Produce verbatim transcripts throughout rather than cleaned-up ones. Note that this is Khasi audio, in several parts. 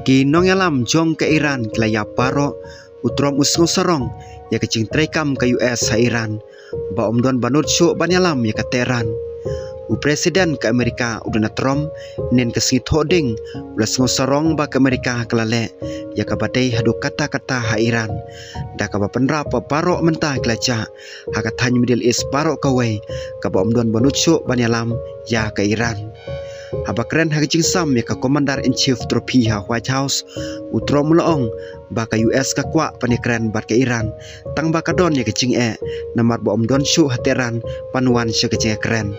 Ki nongïalam jong ka Iran ki la ïap baroh. U Trump u sngewsarong ïa ka jingtreikam ka U S ha Iran ba ym don ba nud shuh ban ïalam ïa ka Tehran. U President ka Amerika u Donald Trump, hynnin ka sngi Thohdieng, u la sngewsarong ba ka Amerika ka la leh ïa kaba dei haduh katta katta ha Iran, da kaba pynrap ba baroh mynta ki la jah ha ka thaiñ Middle East baroh kawei, kaba ym don ba nud shuh ban ïalam ïa ka Iran. Haba kren ha ka jingsam ïa ka Commander in Chief trophy ha White House, u Trump u la ong ba ka U S ka kwah ban ïakren bad ka Iran, tang ba ka don ïa ka jingeh, namar ba ym don shuh ha Tehran ban wan sha ka jingïakren.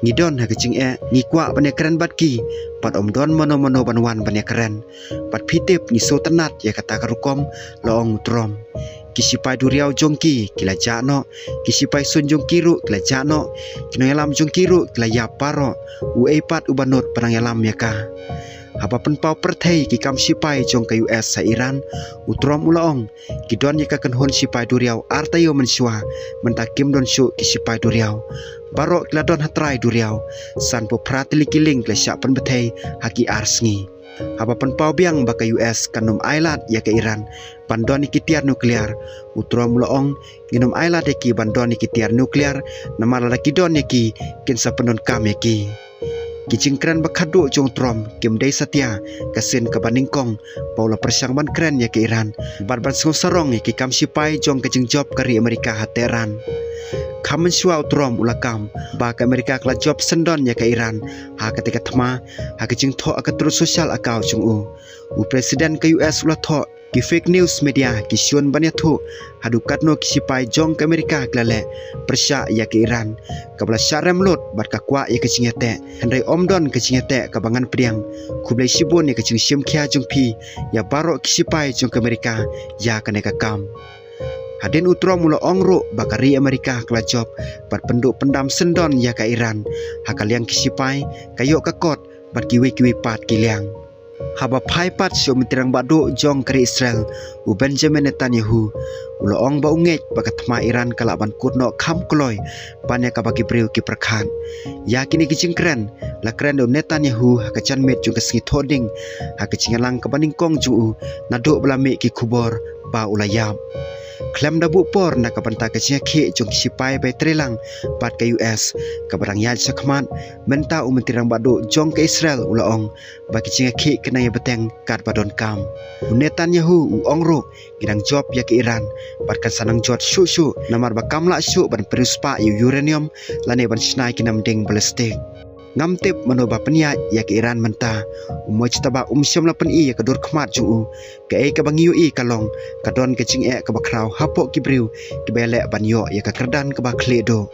Ngi don ha ka jingeh, ngi kwah ban ïakren bad ki, bad ym don mano mano ban wan ban ïakren. Bad phi tip ngi sngewtynnat ïa kata ka rukom, la ong u Trump. Ki sipai duriaw jong ki ki la jah noh, ki sipai suiñ jong ki ruh ki la jah noh, ki nongïalam jong ki ruh ki la ïap baroh, uei pat uba nud ban nang ïalam ïa ka. Haba pynpaw pyrthei ki kam sipai jong ka U S ha Iran, u Trump u la ong, ki don ïa ka kynhun sipai duriaw ar taïew mynshuwa, mynta kim don shuh ki sipai duriaw. Baroh ki la don ha trai duriaw, sanphew phra tylli ki lieng ki la shah pynbthei ha ki ar sngi. Haba pynpaw biang ba ka U S kan ym ailad ïa ka Iran ban don ïa ki tiar nukliar, u Trump u la ong, ngin ym ailad ïa ki ban don ïa ki tiar nukliar, namar lada ki don ïa ki, kin sa pyndonkam ïa ki. Ki jingkren ba khatduh jong u Trump kim dei satia ka sien kaba nyngkong ba u la pyrshang ban kren ïa ka Iran bad ban sngewsarong ïa ki kam sipai jong ka jingjop ka ri Amerika ha Tehran. Kham mynshuwa u Trump u la kam ba ka Amerika ka la jop syndon ïa ka Iran ha kata ka thma, ha ka jingthoh ha ka Truth Social account jong u. U President ka U S u la thoh, ki fake news media ki shun ban ïathuh haduh katno ki sipai jong ka Amerika ki la leh pyrshah ïa ka Iran, kaba la shah rem lut bad ka kwah ïa ka jingïateh. Hynrei ym don ka jingïateh kaba ngan pdiang. Khublei shibun ïa ka jingshim khia jong phi ïa baroh ki sipai jong ka Amerika ïa kane ka kam. Hadien u Trump u la ong ruh ba ka ri Amerika ka la jop bad pynduh pyndam syndon ïa ka Iran ha ka liang ki sipai, ka ïoh ka kot bad kiwei kiwei pat ki liang. Haba phai pat sha u Myntri Rangbah Duh jong ka ri Israel, u Benjamin Netanyahu, u la ong ba u ngeit ba ka thma Iran ka lah ban kut noh kham kloi ban ïa kaba ki briew ki pyrkhat. Ïa kine ki jingkren la kren da u Netanyahu ha ka janmiet jong ka sngi Thohdieng ha ka jingïalang kaba nyngkong jong u naduh ba la mih ki khubor ba u la ïap. Khlem da buh por na ka bynta ka jingïakhih jong ki sipai ba ïatreilang bad ka U S kaba dang ïaid shakhmat, mynta u Myntri Rangbah Duh jong ka Israel u la ong ba ki jingïakhih kin nang ïa bteng katba donkam. U Netanyahu u ong ruh, ngi dang jop ïa ka Iran bad kan sa nang jot shuh shuh, namar ba kam lah shuh ban pynriewspah ïa u uranium lane ban shna ïa ki namding ballistic. Ngam tip mano ba pynïaid ïa ka Iran mynta. U Mojtaba um shym la pyni ïa ka dur khmat jong u. Kaei kaba ngi ïohi ka long, ka don ka jingeh kaba khraw hapoh ki briew kiba ïaleh ban ïoh ïa ka kyrdan kaba khlieh duh.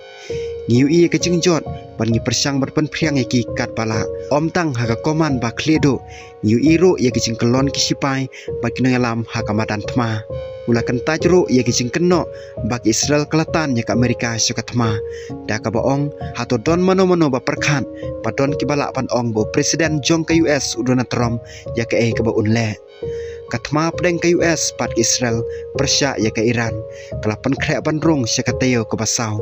Ngi ïohi ïa ka jingjot bad ngi pyrshang ban pynphriang ïa ki katba lah. Ym tang ha ka command ba khlieh duh, ngi ïohi ruh ïa ka jingkyllon ki sipai bad ki nongïalam ha ka madan thma. U la kyntait ruh ïa ka jingkynnoh ba ka Israel ka la tan ïa ka Amerika sha ka thma, da kaba ong, hato don mano mano ba pyrkhat ba don kiba lah ban ong ba u President jong ka U S u Donald Trump ïa kaei kaba un leh. Ka thma pdeng ka U S bad ka Israel pyrshah ïa ka Iran ka la pynkhreh ban rung sha ka taïew kaba saw.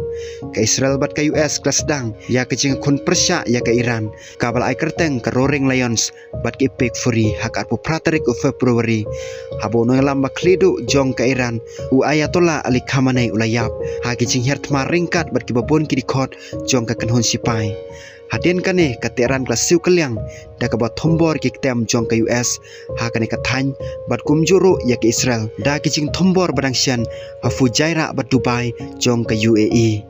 Ka Israel bad ka U S ka la sdang ïa ka jingkhun pyrshah ïa ka Iran, kaba la ai kyrteng ka Roaring Lions bad ka Epic Fury ha ka arphew phra tarik u February, haba u nongïalam ba khlieh duh jong ka Iran, u Ayatollah Ali Khamenei, u la ïap ha ki jinghiar thma ryngkat bad kiba bun ki dkhot jong ka kynhun sipai. Hadien kane ka Tehran ka la siew kylliang da kaba thombor ki ktem jong ka U S ha kane ka thaiñ bad kumjuh ruh ïa ka Israel da ki jingthombor ba dang shen ha Fujairah bad Dubai jong ka U A E.